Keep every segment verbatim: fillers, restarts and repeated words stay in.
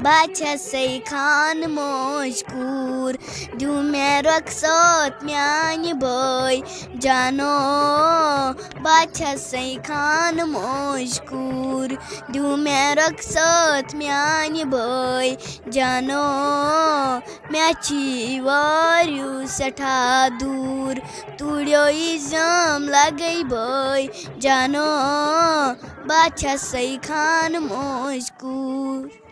بہٕ چھَسَے خان موج کوٗر، دِیِو مےٚ رۄخصت میٛانہِ بٲے جانو۔ بہٕ چھَسَے خان موج کوٗر، دِیِو مےٚ رۄخصت میٛانہِ بٲے جانو۔ مےٚ چھِ یہِ واریُو سٮ۪ٹھاہ دوٗر، توٗڑیو یہِ زٲم لگے بٲے جانو۔ بہٕ چھَسَے خان موج کوٗر۔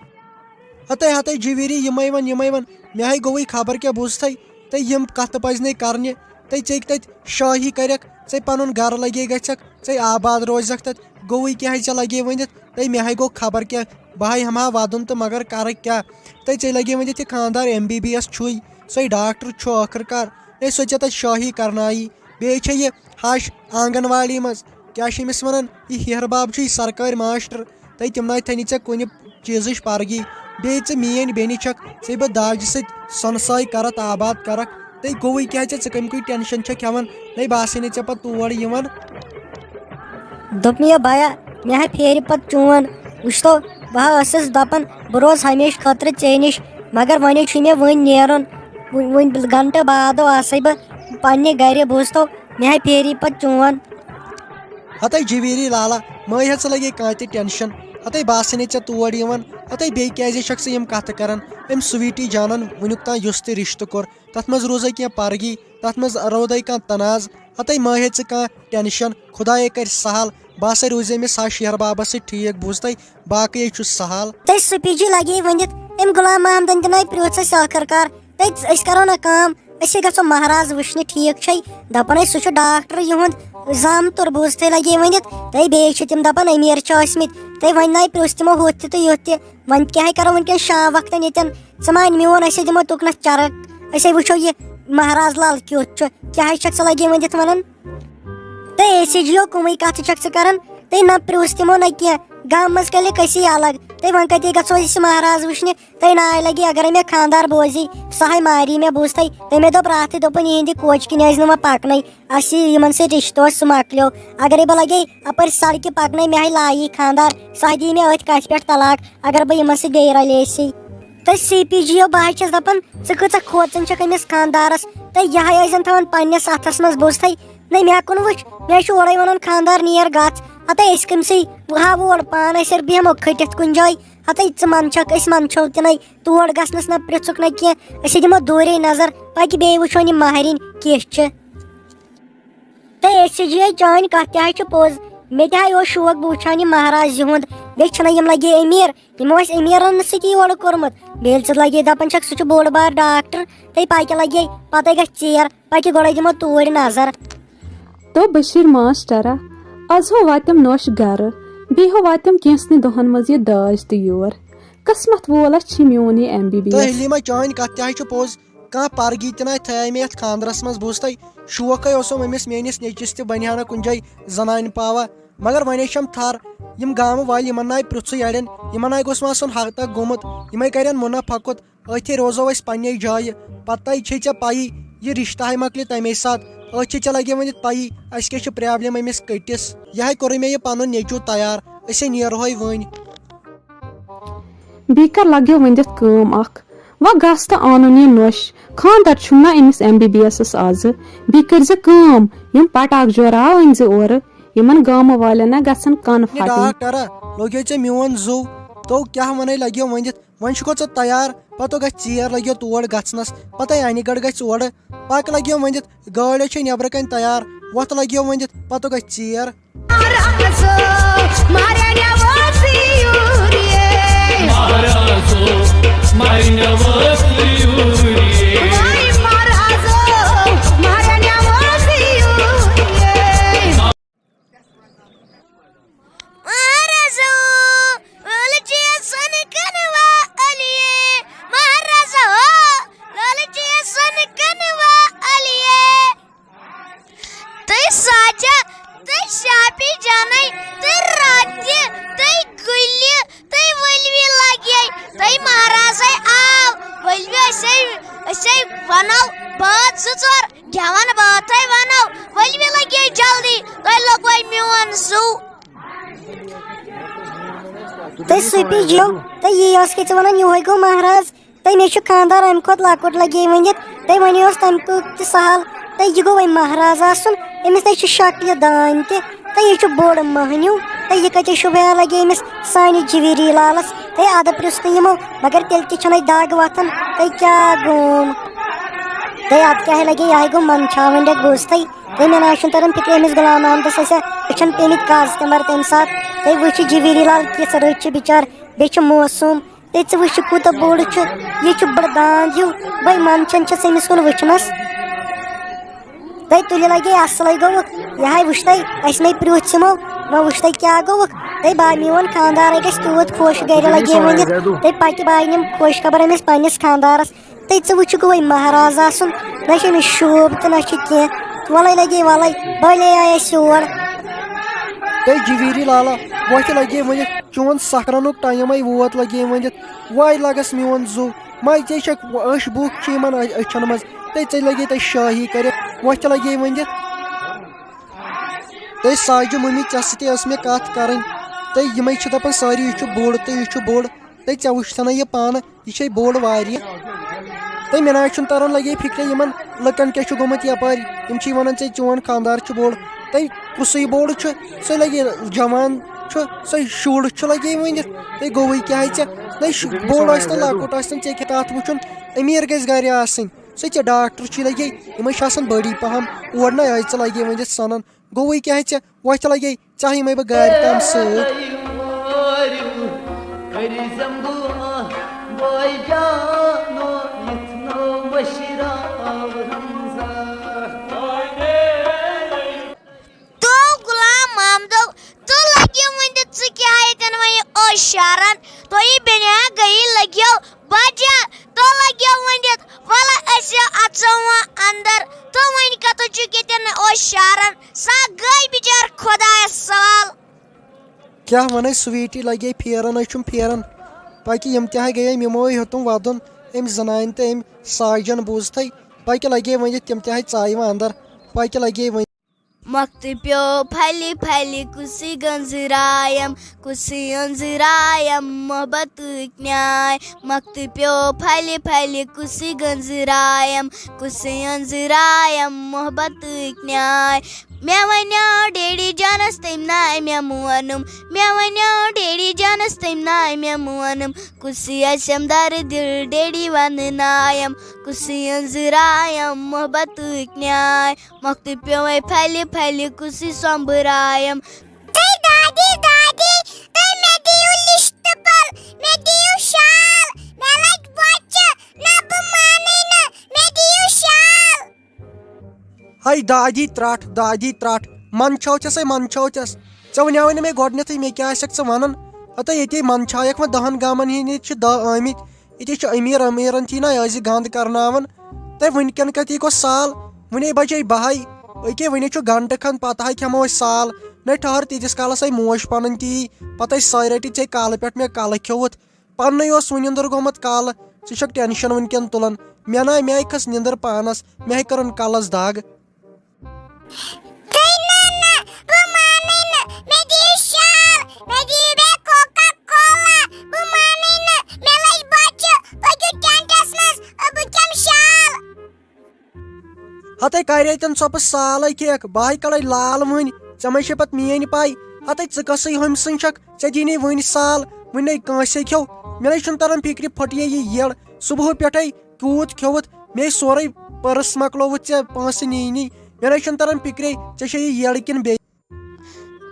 ہتے ہتے جویری، یِمے وَن، یِمے وَن، مےٚ ہاے گوٚوُے خبر کیٛاہ بوٗزتھے۔ تہٕ یِم کتھٕ پزِ نے کرنہِ۔ تہٕ ژےٚ تتہِ شٲہی کرکھ، ژےٚ پنُن گرٕ لگے گژھکھ، ژےٚ آباد روزکھ تتہِ۔ گوٚوُے کیٛاہ ہے ژےٚ لگے ؤنِتھ؟ تہٕ مےٚ ہاے گوٚو خبر کیٛاہ، بہٕ ہاے ہٮ۪مہٕ ہا ودُن تہٕ مگر کرٕ کیٛاہ؟ تہٕ ژےٚ لگے ؤنِتھ یہِ خاندار ایم بی بی ایس چھُے، سُے ڈاکٹر چھُ ٲخٕر کار۔ ہے سُہ ژےٚ تتہِ شٲہی کرنایی۔ بیٚیہِ چھےٚ یہِ ہش آنگن واڑی منٛز، کیٛاہ چھِ أمِس ونان، یہِ ہیہر باب چھُ یہِ سرکٲرۍ ماسٹر۔ تہٕ تِم نہ تھٲینی ژےٚ کُنہِ چیٖزٕچ پرگی۔ بیٚیہِ ژٕ میٛٲنۍ بیٚنہِ چھکھ، ژےٚ بہٕ داجہِ سۭتۍ سۄنہٕ ساے کرتھ آباد کرکھ۔ تہٕ گوٚوُے کیٛاہ ژےٚ، ژٕ کمہِ کُے ٹینشن چھکھ ہٮ۪وان؟ نَے باسے نہٕ ژےٚ پتہٕ تور یِوان۔ دوٚپ مےٚ، "یا بایا، مےٚ ہا پھیرِ پتہٕ چون۔ وٕچھتو، بہٕ ہا ٲسٕس دپان، بہٕ روزٕ ہمیشہٕ خٲطرٕ ژےٚ نِش، مگر وۄنۍ چھُے مےٚ وٕنۍ نیرُن۔ وۄنۍ، وۄنۍ گھنٹہٕ بعد آسے بہٕ پننہِ گرِ، بوٗزتو، مےٚ ہا پھیری پتہٕ چون۔" ہتے جویری لالا، مہ ہے ژٕ لگے کانٛہہ تہِ ٹینشن۔ ہتے باسے نے ژےٚ تور یِوان۔ ہتے بیٚیہِ کیٛازِ چھکھ ژٕ یِم کتھٕ کران؟ أمۍ سویٹی جانن وُنیُک تام یُس تہِ رشتہٕ کوٚر، تتھ منٛز روزے کینٛہہ پرگی، تتھ منٛز روزے کانٛہہ تنازٕ۔ ہتے مہ ہے ژٕ کانٛہہ ٹینشن، خدایے کرِ سہل۔ بہٕ ہسا روزے أمِس ہش ہیہر بابس سۭتۍ ٹھیٖک، بوٗزتھے، باقٕے ہے چھُس سہل۔ تہٕ سُپی جی لگے ؤنِتھ، أمۍ غلام محمدن تہِ نَے پرٛژھ اَسہِ ٲخٕر کار۔ تہٕ أسۍ کرو نہ کٲم، أسۍ ہے گژھو مہراز وٕچھنہِ، ٹھیٖک چھے؟ دپان ٲسۍ سُہ چھُ ڈاکٹر یِہُنٛد زامتُر، بوٗزتھٕے لگے ؤنِتھ۔ تہٕ بیٚیہِ چھِ تِم دپان أمیٖر چھِ ٲسمٕتۍ۔ تہٕ وۄنۍ نَے پرٛژھ تِمو ہُتھ تہِ تہٕ یُتھ تہِ۔ وۄنۍ کیٛاہ ہے کرو وٕنکیٚن شام وقتن ییٚتٮ۪ن؟ ژٕ مان میون، أسۍ ہے دِمو تُکنس چرک، أسۍ ہے وٕچھو یہِ مہراز لال کیُتھ چھُ، کیٛاہ ہے چھکھ ژٕ لگے ؤنِتھ ونان؟ تہٕ اے سی جی او، کٕمٕے کتھٕ چھکھ ژٕ کران؟ تہٕ نہ پرٛژھ تِمو نہ کینٛہہ، گامہٕ منٛز کلہِ کٔسی الگ۔ تہٕ وۄنۍ کتے گژھو أسۍ مہراز وٕچھنہِ؟ تہٕ ناے لگی اگرے مےٚ خاندار بوزی، سۄ ہاے ماری مےٚ، بوٗزتھے؟ تٔمۍ مےٚ دوٚپ راتھٕے، دوٚپُن، "یِہنٛدِ کوچہِ کِنۍ ٲسۍ نہٕ وۄنۍ پکنٕے، اَسہِ یہِ یِمن سۭتۍ رشتہٕ اوس، سُہ مۄکلیو۔ اگرے بہٕ لگے اپٲرۍ سڑکہِ پکنٕے، مےٚ ہاے لایی خاندار، سۄ ہاے دِیہِ مےٚ أتھۍ کتھِ پٮ۪ٹھ طلاق، اگر بہٕ یِمن سۭتۍ بیٚیہِ رلیسی۔" تہٕ سی پی جی او، بہٕ ہاے چھَس دپان، ژٕ کۭژاہ کھوژان چھکھ أمِس خاندارس، تہٕ یہِ ہاے ٲسۍ زن تھاوان پننِس اتھس منٛز، بوٗزتھے؟ نہ، مےٚ کُن وٕچھ، مےٚ چھُ اورے ونان، خاندار نیر گژھ۔ ہتے أسۍ کٔمۍ سٕے ہاوو اور پان، أسۍ اور بیٚہمو کھٔٹِتھ کُنہِ جایہِ۔ ہتے ژٕ منٛدچھکھ، أسۍ منٛدچھو تہِ نَے۔ تور گژھنس نہ پرٛژھُکھ نہ کینٛہہ، أسۍ ہے دِمو دوٗرے نظر، پکہِ بیٚیہِ وٕچھون یہِ مہرِنۍ کِژھ چھِ۔ تہٕ اے سی جی، چٲنۍ کتھ تہِ ہاے چھِ پوٚز، مےٚ تہِ ہاے اوس شوق بہٕ وٕچھان یہِ مہراز یِہُنٛد، بیٚیہِ چھِنہ یِم لگے أمیٖر، یِمو آسہِ أمیٖرن سۭتۍ یورٕ کوٚرمُت۔ بیٚیہِ ییٚلہِ ژٕ لگے دپان چھکھ سُہ چھُ بوٚڑ بار ڈاکٹر، تہٕ پکہِ لگے، پتے گژھِ ژیر، پکہِ گۄڈے دِمو توٗرۍ نظر۔ تو بشیر ماسٹرا، از ہو واتم نوش گرٕ، بیٚیہِ ہو واتم کینٛژھنٕے دۄہن منٛز یہِ داج تہٕ یور۔ قسمت وولا چھی میون یہِ ایم بی بی تہٕ ایس۔ حلیمہ، چٲنۍ کتھ تہِ ہاے چھِ پوٚز، کانٛہہ پرگی تہِ نہ تھایہِ مےٚ یتھ خاندرس منٛز، بوٗزتھے؟ شوقے اوسُم أمِس میٲنِس نیٚچوِس تہِ بنہِ ہا نہ کُنہِ جایہِ زنانہِ پاوا، مگر وۄنۍ چھم تھر۔ یِم گامہٕ وٲلۍ، یِمن نہ آے پرٛژھُے اڑٮ۪ن، یِمن نہ آے گوٚژھ وۄنۍ آسُن حق تک گوٚمُت، یِمے کرن منہ پھکُت۔ أتھے روزو أسۍ پننے جایہِ۔ پتہٕ چھے ژےٚ پَیی، یہِ رشتہٕ ہاے مۄکلہِ تمے ساتہٕ۔ أتھۍ چھے ژےٚ لگے ؤنِتھ پَیی، اَسہِ کیٛاہ چھُ problem أمِس کٔٹِس۔ یہِ ہاے کوٚرُے مےٚ یہِ پنُن نیٚچوٗ تیار، أسے نیرہوے وٕنۍ۔ بیٚیہِ کر لگیو ؤنِتھ کٲم اکھ، وۄنۍ گژھ تہٕ انُن یہِ نوٚش۔ خاندر چھُم نہ أمِس ایم بی بی ایسس آزٕ۔ بیٚیہِ کٔرۍ زِ کٲم، یِم پٹاخ جورا أنۍ زِ اورٕ، یِمن گامہٕ والٮ۪ن نہ گژھن کن یہِ پھٹٕنۍ۔ ڈاکٹرا، لوٚگیو ژےٚ میون زُو؟ تو کیٛاہ ونے لگیو ؤنِتھ؟ وۄنۍ چھُکھو ژٕ تیار، پتہٕ گژھِ ژیر لگیو تور گژھنس، پتہٕ انہِ گڑھ گژھِ اورٕ۔ پکھ لگیو ؤنِتھ، گٲڑۍ چھے نیبرٕ کنہِ تیار، وۄتھ لگیو ؤنِتھ، پتہٕ گژھِ ژیر۔ مہرازو، مہرنہِ وٲژ یوٗرۍ۔ مہرازو، مہرنہِ وٲژ یوٗرۍ۔ وای مہرازو، مہرنہِ وٲژ یوٗرۍ۔ مہرازو، ٲلہٕ چیٖز سۄنہٕ کٕنوا علیے۔ مہرازو، ٲلہٕ چیٖز سۄنہٕ کٕنوا علیے۔ تُہۍ ساچا، تُہۍ شاپی جانے، تُہۍ راتہِ، تُہۍ گُلہِ، تُہۍ ؤلوِ لگے، تُہۍ مہرازے آو۔ تُہۍ پیٚجِو، تہٕ یی اوس کہِ ژٕ وَنان، یِہوٚے گوٚو مہراز، تہٕ مےٚ چھُ خانٛدار اَمہِ کھۄتہٕ لۄکُٹ لَگے ؤنِتھ، تہٕ وۄنۍ اوس تَمہِ کھۄتہٕ تہِ سَہَل، تہٕ یہِ گوٚو وۄنۍ مہراز آسُن، أمِس نَے چھِ شکلہِ دانہِ تہِ، تہٕ یہِ چھُ بوٚڑ مٔہنیوٗ، تہٕ یہِ کَتہِ شوٗبیا لَگے أمِس سانہِ جِویٖری لالَس، تہٕ اَدٕ پرٛژھ نہٕ یِمو، مگر تیٚلہِ تہِ چھَنہٕ اَتہِ دَگ وۄتھان، تہٕ کیٛاہ گوٚوم؟ تہٕ اَتھ کیٛاہ لَگے، یہِ ہَے گوٚو منٛدچھاوٕنۍ ڈٮ۪کھ بوٗزتھٕے۔ تہٕ مےٚ نہ حظ چھُنہٕ تران فِکرِ أمِس غلام محمدس آسہِ ہا أچھن پیٚمٕتۍ کاز تِمبر تَمہِ ساتہٕ۔ تہٕ وٕچھ یہِ جِویٖری لال کِژھ رٕژ چھِ بِچار، بیٚیہِ چھُ موسوٗم۔ تہٕ ژٕ وٕچھ یہِ کوٗتاہ بوٚڑ چھُ، یہِ چھُ بٔڑ داند ہیوٗ۔ بَے منٛدچھان چھَس أمِس کُن وٕچھنَس۔ تہٕ تُلہِ لَگے اَصلٕے گوٚوُکھ، یہِ ہَے وٕچھ تۄہہِ، اَسہِ مَے پرٛژھ یِمو، وۄنۍ وٕچھ تۄہہِ کیٛاہ گوٚوُکھ۔ تہٕ با میون خانٛدارَے گژھِ تیوٗت خۄش گَرِ لَگے ؤنِتھ۔ تہٕ پَکہِ با أنِم خۄش خبر أمِس پنٛنِس خانٛدارَس۔ تہٕ ژٕ وٕچھُکھ وۄنۍ مہراز آسُن، نہ چھُ أمِس شوٗب تہٕ نہ چھُ کینٛہہ۔ وَلَے لَگے وَلَے، بٔلے آے اَسہِ یور۔ تہٕ جِویٖری لالا، وۄتھِ لَگے ؤنِتھ، چون سکرنُک ٹایم ہے ووت لَگے ؤنِتھ۔ واے لَگَس میون زُو، مَے ژےٚ چھَکھ أچھ بُکھ چھِ یِمَن أ-، أچھَن منٛز۔ تہٕ ژےٚ لَگے تَتہِ شٲہی کٔرِتھ، وۄتھِ لَگے ؤنِتھ۔ تہٕ ساجہِ مٔمی، ژےٚ سۭتۍ ٲس مےٚ کَتھ کَرٕنۍ۔ تہٕ یِمَے چھِ دَپان سٲری، یہِ چھُ بوٚڑ تہٕ یہِ چھُ بوٚڑ۔ تہٕ ژےٚ وٕچھتھَنَے یہِ پانہٕ، یہِ چھے بوٚڑ واریاہ۔ تہٕ مےٚ نہ حظ چھُنہٕ تران لگے فِکرِ یِمن لُکن کیٛاہ چھُ گوٚمُت یپٲرۍ۔ یِم چھِ وَنان ژےٚ چون خانٛدار چھُ بوٚڑ۔ تہٕ کُسٕے بوٚڑ چھُ، سُہ لگے جوان چھُ، سُہ شُر چھُ لگے ؤنِتھ۔ تہٕ گوٚوٕے کیٛاہ ژےٚ؟ نہ شُ-، بوٚڑ آسہِ تہٕ لۄکُٹ آسہِ تہٕ ژےٚ کیٛاہ تَتھ وٕچھُن؟ أمیٖر گژھِ گرِ آسٕنۍ۔ سُہ ژےٚ ڈاکٹر چھُے لگے، یِمے چھِ آسان بٔڑی پہم۔ اور نہ آے ژٕ لگے ؤنِتھ سنان۔ گوٚوٕے کیٛاہ ژےٚ؟ وۄتھِ لگے، ژےٚ یِمے بہٕ گاڑِ تام سۭتۍ۔ تو غلام محمدو، تو لگے ؤنِتھ ژٕ کیٛاہ ییٚتٮ۪ن وۄنۍ ٲسۍ شاران؟ تُہۍ بیٚنہِ گٔیی لگیو بجا، تو لگیو ؤنِتھ، وَلہٕ أسۍ اَژو وۄنۍ اندر۔ تو وۄنۍ کَتھ چھُ کیٚتٮ۪ن اوس شارن؟ سا گٔے بِچار خۄدایَس سوال۔ کیٛاہ وَنَے سویٖٹی، لگے پھیران، أسۍ چھُم پھیران۔ پَکہِ یِم تہِ ہا گٔے، أمۍ یِمو ہیوٚتُم وَدُن، أمۍ زنانہِ تہٕ أمۍ ساجن بوٗزتھٕے۔ پَکہِ لگے ؤنِتھ، تِم تہِ ہا ژایہِ وۄنۍ اندر۔ پَکہِ لگے ؤنِتھ۔ مۄکھتہٕ پیوٚو پھلہِ پھلہِ کُسٕے گٔنٛزرایم، کُسٕے أنٛزرایم محبتٕکۍ نیاے۔ مۄکھتہٕ پیوٚو پھلہِ پھلہِ کُسٕے گٔنٛزرایم، کُسٕے أنٛزرایم محبتٕکۍ نیاے۔ مےٚ وَنیو ڈیڈی جانَس تٔمۍ ناے مےٚ مونُم، مےٚ وَنیو ڈیڈی جانَس تٔمۍ ناے مےٚ مونُم۔ کُسٕے آسٮ۪م دَرٕ دِل ڈیڈی وَنہٕ نایم، کُسٕے أنٛزرایم محبتٕکۍ نیاے۔ مۄکھتہٕ پیوٚوَے پھلہِ پھلہِ کُسٕے سۄمبرایم۔ تُہۍ دادی، دادی، تُہۍ مےٚ دِیِو لِسٹ پَل، مےٚ دِیِو شال، مےٚ لَگہِ بۄچھِ، نہ بہٕ مانَے نہٕ، مےٚ دِیِو شال۔ ہَے دادی ترٛٹھ، دادی ترٛٹھ، منٛدچھاو چھَسَے منٛدچھاو چھَس۔ ژےٚ وَنیٛاوٕے نہٕ مےٚ گۄڈٕنٮ۪تھٕے، مےٚ کیٛاہ آسٮ۪کھ ژٕ وَنان؟ ہَتَے ییٚتے منٛدچھایَکھ وۄنۍ دَہَن گامَن ہِنٛدۍ چھِ دَہ آمٕتۍ۔ ییٚتہِ چھِ أمیٖر أمیٖرَن تھی نہ أزی گنٛد کرناوان۔ تہٕ وٕنکٮ۪ن کَتہِ گوٚو سال؟ وٕنے بَجے بَہَے۔ أکے وٕنے چھُ گنٛٹہٕ کھنٛڈ، پَتہٕ ہَے کھٮ۪مو أسۍ سال۔ نَے ٹھہر، تیٖتِس کالَس آیہِ موج پَنٕنۍ تی۔ پَتہٕ ٲسۍ سٲرۍ رٔٹِتھ ژےٚ کالہٕ پٮ۪ٹھ مےٚ کَلہٕ کھیوٚوُتھ۔ پَننُے اوس وۄنۍ نیٚنٛدٕر گوٚمُت کالہٕ۔ ژٕ چھَکھ ٹٮ۪نشَن وٕنکٮ۪ن تُلان۔ مےٚ نہ، مےٚ کھٔژ نیٚنٛدٕر پانَس۔ مےٚ ہے کٔرٕن کَلَس دَگ۔ تُہۍ نہ، نہ، بہٕ مانَے نہٕ۔ مےٚ دِیِو شال، مےٚ دِیِو بیٚیہِ کوکا کولا۔ بہٕ مانَے نہٕ۔ مےٚ لٔج بۄچھِ، پٔکِو ٹٮ۪نٛٹَس منٛز، بہٕ کھٮ۪مہٕ شال۔ ہَتَے کَرے تَن ژۄپہٕ سالَے کھیٚکھ، بہٕ ہَے کَڑَے لال وٕنۍ، ژےٚ مَے چھے پَتہٕ میٛٲنۍ پَے۔ ہَتَے ژٕ کۄسٕے ہُمۍ سٕنٛز چھَکھ، ژےٚ دی نے وٕنۍ سال، وٕنہِ نے کٲنٛسے کھیوٚو۔ مےٚ نَے چھُنہٕ تَران فِکرِ، پھٔٹیے یہِ یٔڑ۔ صُبحہٕ پٮ۪ٹھَے کوٗت کھیوٚوُتھ؟ مے سورُے پٔرٕس مۄکلووُتھ ژےٚ پونٛسہٕ نی نی۔ مےٚ نَے چھُنہٕ تَران فِکرے، ژےٚ چھے یہِ یٔڑ کِنہٕ بیٚیہِ؟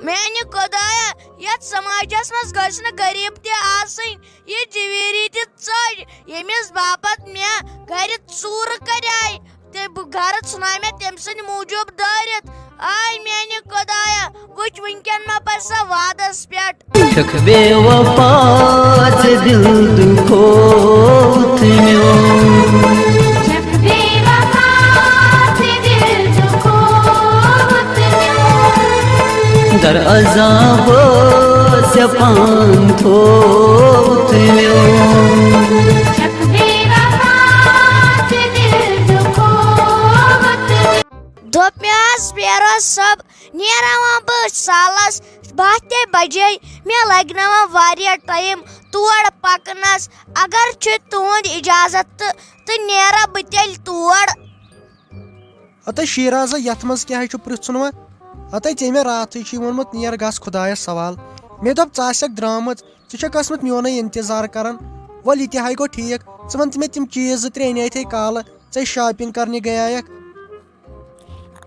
میٛانہِ خۄدایا، یَتھ سماجَس منٛز گٔژھ نہٕ غریٖب تہِ آسٕنۍ، یہِ جِویٖری تہِ ژٔج، ییٚمِس باپتھ مےٚ گَرِ ژوٗرٕ کَریٛاے۔ تہٕ بہٕ گرٕ ژھٕناے مےٚ تٔمۍ سٕنٛدِ موٗجوٗب دٲرِتھ۔ آے میٛانہِ خۄدایا، وٕچھ وٕنکٮ۪ن ما پَزِ سۄ وعدَس پٮ۪ٹھ۔ چھَکھ بے وفا ژےٚ دِل دُکھووُتھ میون۔ چھَکھ بے وفا ژےٚ دِل دُکھووُتھ میون۔ در عذاب ژےٚ پان تھووُتھ میون۔ چھَکھ بے وفا ژےٚ دِل دُکھووُتھ۔ دوٚپ مےٚ حظ، پیرو صٲب، نیران وۄنۍ بہٕ سالس بَہہ تہِ بَجے، مےٚ لَگہِ نہ وۄنۍ واریاہ ٹایم، تور پکنس۔ اگر چھُ تُہُنٛد اجازت تہٕ، تہٕ نیرٕ بہٕ تیٚلہِ تور۔ ہتے شیرازا، یتھ منٛز کیٛاہ چھُ پرژھُن وۄنۍ؟ ہتے ژےٚ مےٚ راتھٕے چھُے ووٚنمُت، نیر گژھ خدایس سوال۔ مےٚ دوٚپ، ژٕ آسکھ درامٕژ، ژٕ چھکھ ٲسمٕژ میونُے انتظار کران۔ ول، یہِ تہِ ہاے گوٚو ٹھیٖک، ژٕ وَن تہٕ مےٚ تِم چیٖز زٕ ترٛےٚ اَنے یِتھے کالہٕ، ژے shopping کرنہِ گٔیایکھ۔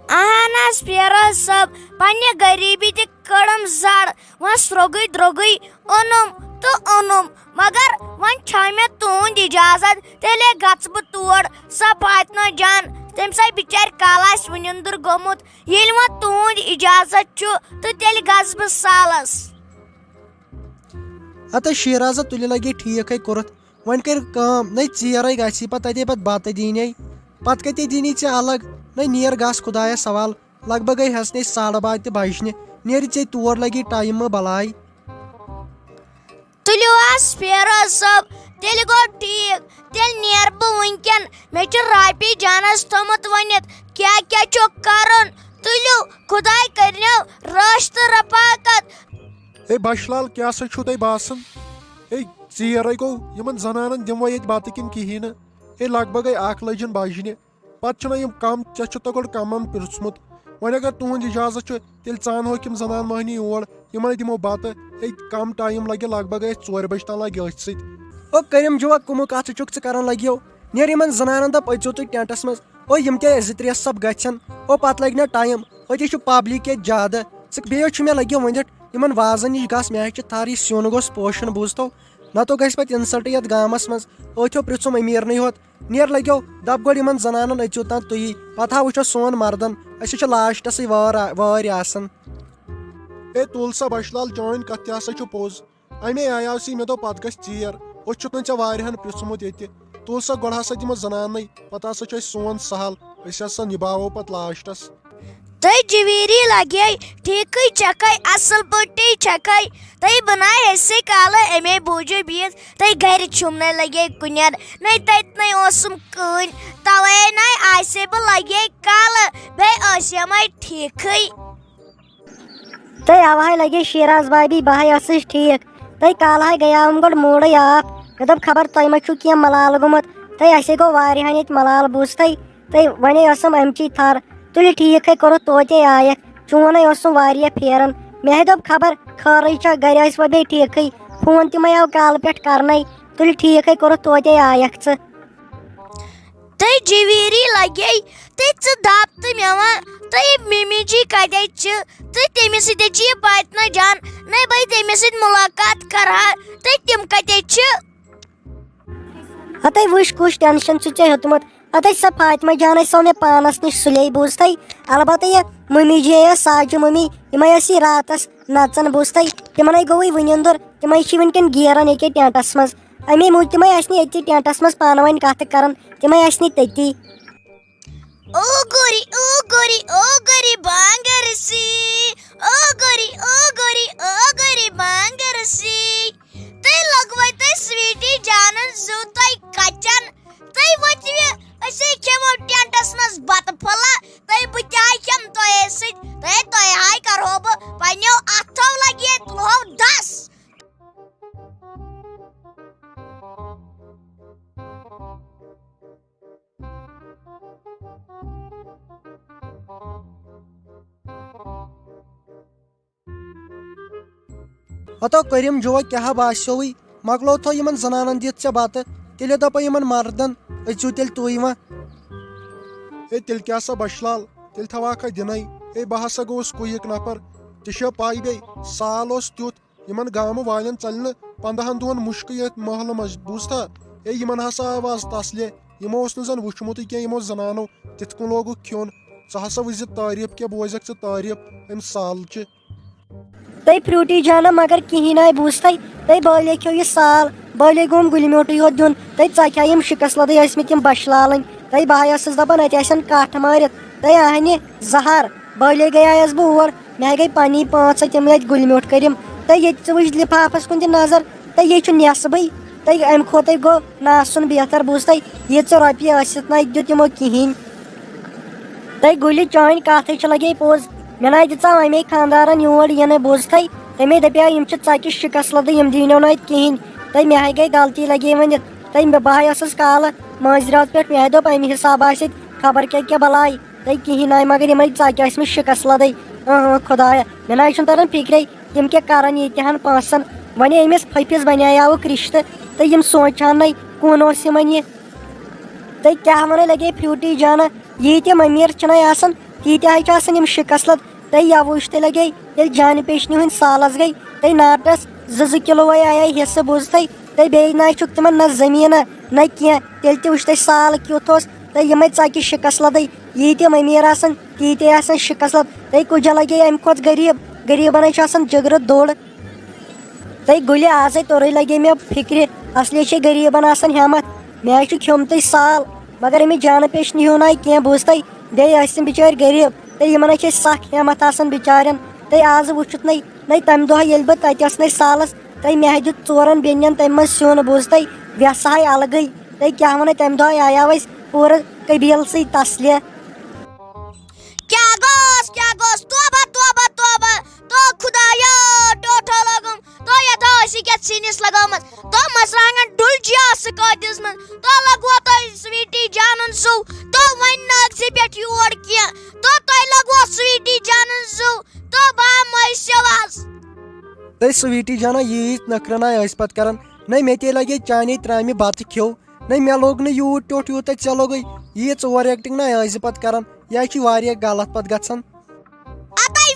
اہن حظ فیروز صٲب، پننہِ غریٖبی تہِ کٔڑٕم زڑ، وۄنۍ سرٛوگُے درٛوگُے اوٚنُم تہٕ اوٚنُم، مگر وۄنۍ چھا مےٚ تُہُنٛد اجازت، تیٚلے گژھٕ بہٕ تور۔ سۄ فاطمہ جان، تٔمۍ سٕے بِچارِ کالہٕ آسہِ وٕنِنٛدُر گوٚمُت، ییٚلہِ وۄنۍ تُہُنٛد اجازت چھُ تہٕ تیٚلہِ گژھٕ بہٕ سالس۔ ہتے شیرازا، تُلہِ لگے ٹھیٖکھے کوٚرُتھ۔ وۄنۍ کٔرِو کٲم، نَے ژیرَے گژھی پَتہٕ تَتے پَتہٕ بَتہٕ دیٖنے۔ پَتہٕ کَتے دیٖنی ژےٚ الگ؟ نَے نیر گژھ خدایَس سوال، لگ بگ گٔے ہٮ۪س نے ساڑٕ باہ تہِ بَجنہِ۔ نیرِ ژےٚ تور لَگی ٹایم مہٕ بَلاے۔ تُلِو حظ فیروز صٲب، تیٚلہِ گوٚو ٹھیٖک، تیٚلہِ نیرٕ بہٕ وٕنکٮ۪ن۔ مےٚ چھُ رافی جانَس تھوٚمُت ؤنِتھ کیٛاہ کیٛاہ چھُ کَرُن۔ تُلِو، خداے کٔرِنو رٲچھ تہٕ رفاقت۔ ہے بَشلال، کیٛاہ سا چھُو تۄہہِ باسان؟ ہے، ژیر ہے گوٚو، یِمن زنانن دِمو ییٚتہِ بتہٕ کِنہٕ کِہیٖنۍ نہٕ؟ ہے، لگ بگ گٔے اکھ لٔجِن بجنہِ۔ پتہٕ چھِنہ یِم کم، ژےٚ چھُتھ گۄڈٕ کمن پرژھمُت۔ وۄنۍ اگر تُہُنٛد اجازت چھُ، تیٚلہِ ژانہوکھ یِم زنان مۄہنی یور، یِمنے دِمو بتہٕ۔ ہے، کم ٹایم لگہِ، لگ بگ گٔے اَسہِ ژورِ بجہِ تام لگہِ أتھۍ سۭتۍ۔ او کریٖم جوا، کٕمہٕ کتھٕ چھُکھ ژٕ کران لگیو؟ نیر یِمن زنانن دپ أژِو تُہۍ ٹینٹس منٛز۔ او یِم تہِ زٕ ترٛےٚ سب گژھن۔ او پتہٕ لگہِ نہ ٹایم، أتی چھُ پبلک ییٚتہِ زیادٕ۔ ژٕ بیٚیہِ چھُ مےٚ لگیو ؤنِتھ، یِمن وازن نِش گژھ، مےٚ ہیٚچھ ژھار یہِ سیُن گوٚژھ پوشن، بوٗزتو؟ نتہٕ گژھِ پتہٕ insult یتھ گامس منٛز۔ أتھیو پرژھُم أمیٖرنٕے ہوت۔ نیر لگیو، دپ گۄڈٕ یِمن زنانن أژِو تام تُہی، پتہٕ ہا وٕچھو سون مردن۔ أسۍ چھِ لاسٹسٕے وٲر آ-، وٲرۍ آسان۔ اے تُل سا بشلال، چٲنۍ کتھ تہِ ہسا چھِ پوٚز۔ امے آیاوسی مےٚ دوٚپ، پتہٕ گژھِ ژیر۔ أسۍ چھُتھ نہٕ ژےٚ واریاہن پرژھمُت ییٚتہِ۔ تُل سا، گۄڈٕ ہسا دِمو زنانٕے، پتہٕ ہسا چھُ اَسہِ سون سہل، أسۍ ہسا نِباوو پتہٕ لاسٹس۔ تُہۍ جویٖری لگے ٹھیکھٕے چھکھے، اصل پٲٹھی چھکھے۔ تُہۍ بناے حصے کالہٕ امے بوٗجو بِہِتھ۔ تُہۍ گرِ چھِم نَے لگے کُنٮ۪ن، نَے تتہِ نَے اوسُم کٕہٕنۍ۔ توے نَے آسے بہٕ لگے کالہٕ، بیٚیہِ ٲسِم ٹھیکھٕے۔ تہٕ اوہے لگے شیراز بابی، بہے ٲسٕس ٹھیک۔ تہٕ کالہے گٔیاوُم گۄڈٕ موٗڈٕے آف۔ مےٚ دوٚپ، خبر تۄہہِ ما چھُو کینٛہہ ملال گوٚمُت۔ تہٕ اَسے گوٚو واریاہن ییٚتہِ ملال، بوٗزتھٕے۔ تہٕ وۄنۍ ٲسٕم اَمچی تھر۔ تُلہِ ٹھیک ہے کوٚرُتھ، توتہِ آیکھ۔ چون ہے اوسُم واریاہ پھیران۔ مےٚ ہے دوٚپ، خبر خٲرٕے چھا، گرِ ٲسۍ وۄنۍ بیٚیہِ ٹھیکھٕے۔ فون تہِ ما آو کالہٕ پٮ۪ٹھ کرنَے۔ تُلہِ ٹھیک ہے کوٚرُتھ، توتہِ آیکھ ژٕ۔ تہٕ جویٖری لگے، تہٕ ژٕ دپ تہٕ مےٚ وَن، تہٕ یہِ مِمی جی کَتہِ چھِ؟ تہٕ تٔمِس سۭتۍ چھِ یہِ فاطمہ جان، نَے بہٕ تٔمِس سۭتۍ مُلاقات کرٕ ہا، تہٕ تِم کَتہِ چھِ؟ ہتے وٕچھ، کُس ٹینشن چھُ ژےٚ ہیوٚتمُت۔ ہتے سۄ فاطمہ جانَے سۄ مےٚ پانَس نِش سُلے، بوٗزتھٕے؟ البتہ یہِ مٔمی جی یا ساجہِ مٔمی، یِمَے ٲسی راتَس نَژان، بوٗزتھٕے؟ تِمَنَے گوٚوُے وٕنہِ أنٛدُر، تِمَے چھِ وٕنکٮ۪ن گیران ییٚکیٛاہ ٹینٹَس منٛز۔ اَمے موٗجوٗب تِمَے ٲسۍ نہٕ ییٚتی ٹینٹَس منٛز پانہٕ ؤنۍ کَتھٕ کَران، تِمَے ٲسۍ نہٕ تٔتی۔ او گوری، او گوری، او گوری بانگرسی، او گوری، او گوری، او گوری بانگرسی۔ تُہۍ لوٚگوٕ تۄہہِ سویٖٹی جانَن زُو تۄہہِ کَچَن؟ تُہۍ ؤتھِو، أسے کھٮ۪مو ٹینٹَس منٛز بَتہٕ پھوٚلہ، تُہۍ بہٕ تہِ ہاے کھٮ۪مہٕ تۄہے سۭتۍ، تُہۍ، تۄہہِ ہاے کَرہو بہٕ پنٛنیو اَتھو لَگہِ ییٚتہِ لوہو دَس۔ ہتو کریٖم جوا، کیٛاہ باسیووُے؟ مۄکلو تھو یِمن زنانن دِتھ ژےٚ بتہٕ، تیٚلہِ دپو یِمن مردن، أژِو تیٚلہِ تُہۍ وۄنۍ۔ ہے، تیٚلہِ کیٛاہ سا بشلال، تیٚلہِ تھاوہاکھا دِنَے۔ ہے، بہٕ ہسا گوٚوُس کُہِک نفر، ژےٚ چھےٚ پَے بیٚیہِ، سال اوس تیُتھ، یِمن گامہٕ والٮ۪ن ژلہِ نہٕ پنٛداہن دۄہن مُشکٕے یتھ محلہٕ منٛز، بوٗزتھا؟ ہے، یِمن ہسا آو آز تسلے، یِمو اوس نہٕ زن وُچھمُتٕے کینٛہہ یِمو زنانو کِتھ کٔنۍ لوگُکھ کھیوٚن۔ ژٕ ہسا وٕچھ زِ تعریٖف کیٛاہ بوزکھ ژٕ تعریٖف امہِ سالچہِ۔ تُہۍ فروٗٹی جانہ مگر کِہیٖنۍ آے بوٗزتھٕے، تُہۍ بٲلے کھیو یہِ سال، بٲلے گوٚوُم گُلہِ میوٗٹھٕے یوت دیُن، تُہۍ ژکھِ ہا یِم شِکس لدٕے ٲسۍ مٕتۍ یِم بشلالٕنۍ، تُہۍ بہٕ ہا ٲسٕس دپان اَتہِ آسن کٹھ مٲرِتھ، تُہۍ اہنہِ زہر، بٲلے گٔیایس بہٕ اور، مےٚ گٔے پننی پانٛژھ ہتھ تِم ٲسۍ گُلۍ میوٗٹھ کٔرِم۔ تہٕ ییٚتہِ ژٕ وٕچھ لِفافس کُن تہِ نظر، تہٕ یہِ چھُ نٮ۪صبٕے۔ تہٕ امہِ کھۄتہٕ گوٚو نہٕ آسُن بہتر، بوٗز تۄہہِ، یہِ ژٕ رۄپیہِ ٲسِتھ نہ دیُت یِمو کِہیٖنۍ۔ تہٕ گُلہِ چٲنۍ کتھٕے چھِ لگے پوٚز۔ مےٚ نہ دِژاو امے خاندارن یور یِنہٕ، بوٗز تۄہہِ، تٔمے دپیاو یِم چھِ ژکہِ شِکس لدٕ، یِم دِینو نہٕ اتہِ کِہیٖنۍ۔ تہٕ مےٚ ہاے گٔے غلطی لگے ؤنِتھ۔ تہٕ مےٚ، بہٕ ہاے ٲسٕس کالہٕ مٲنٛزِ رٲژ پٮ۪ٹھ، مےٚ ہاے دوٚپ اَمہِ حساب آسہِ اَتہِ خبر کیٛاہ کیٛاہ بلاے۔ تہٕ کِہیٖنۍ ناے، مگر یِمَے ژَکہِ ٲسۍ مےٚ شِکَس لَدٕے۔ اۭں، اۭں، خۄدایا، مےٚ ناے چھُنہٕ تَران فِکرے، یِم کیٛاہ کَرَن ییٚتہِ ہَن پونٛسَن۔ وۄنۍ أمِس پھٔپِس بَنیٛاوُکھ رِشتہٕ، تہٕ یِم سونٛچہٕ ہَن نَے کُن اوس یِمَن یہِ۔ تہٕ کیٛاہ وَنَے لَگے فیوٗٹی جانہ، ییٖتۍ یِم أمیٖر چھِنَے آسان، تیٖتۍ ہَے چھِ آسان یِم شِکَس لَد۔ تہٕ یا وٕچھ تہٕ لَگے، ییٚلہِ جانہِ پیشنہِ ہٕنٛدۍ سالَس گٔے، تہٕ ناٹَس زٕ زٕ کِلوٗ وَے آیے حِصہٕ، بوٗزتھٕے؟ تہٕ بیٚیہِ نہ چھُکھ تِمَن نہ زٔمیٖنہ نہ کینٛہہ، تیٚلہِ تہِ وٕچھ تَے سال کیُتھ اوس۔ تہٕ یِمَے ژَکہِ شِکَس لَدٕے، ییٖتۍ یِم أمیٖر آسَن، تیٖتۍ آسَن شِکَس لَد۔ تہٕ کُجا لَگے اَمہِ کھۄتہٕ غریٖب، غریٖبَن ہَے چھُ آسان جِگرٕ دوٚر۔ تہٕ گُلہِ آزَے توٚرُے لَگے مےٚ فِکرِ، اَصلی چھے غریٖبَن آسان ہٮ۪مَتھ، مےٚ ہَے چھُ کھیوٚمتُے سال، مگر أمِس جانہٕ پیشنہِ ہیوٗ نہٕ آے کینٛہہ، بوٗزتھٕے؟ بیٚیہِ ٲسۍ تِم بِچٲرۍ غریٖب، تہٕ یِمَن ہَے چھِ اَسہِ سَکھ ہٮ۪مَتھ آسان بِچارٮ۪ن۔ تہٕ آزٕ وٕچھُتھ نَے، نَے تَمہِ دۄہ ییٚلہِ بہٕ تَتہِ ٲسنَے سالَس، تہٕ مےٚ ہَے دیُت ژورَن بیٚنٮ۪ن تَمہِ منٛز سیُن، بوٗزتھٕے؟ وٮ۪سہٕ ہَے اَلگٕے۔ تہٕ کیٛاہ وَنہٕ، تَمہِ دۄہ آیاو اَسہِ پوٗرٕ قبیٖلسٕے تسلہِ۔ کیٛاہ گوٚوس، کیٛاہ گوٚوس؟ توبہ، توبہ، توبہ۔ تو خدایا، ٹوٹھو لوگُم۔ تو یتھا ٲسی کیٛاہ سِنِس لگٲومٕژ۔ تو مرژٕوانٛگن ڈُلجیا سُہ کٲتِس منٛز۔ تو لگوو تۄہہِ سویٖٹی جانُن سُہ۔ تو وۄنۍ نہٕ أکسٕے پٮ۪ٹھ یور کینٛہہ۔ تو تۄہہِ لگوو سویٖٹی جانُن سُہ۔ تو بہٕ آو مٔسۍ ہیوٗ آز۔ تہٕ سویٖٹی جانا، ییٖتۍ نخرٕ ناے ٲسۍ پتہٕ کران، نَے مےٚ تے لگے چانے ترامہِ بتہٕ کھیوٚو، نَے مےٚ لوٚگ نہٕ یوٗت ٹوٚٹھ یوٗتاہ ژےٚ لوٚگُے۔ یہِ ژور acting ناے ٲسۍ زِ پتہٕ کران، یہِ ہا چھِ واریاہ غلط پتہٕ گژھان۔ اَدَے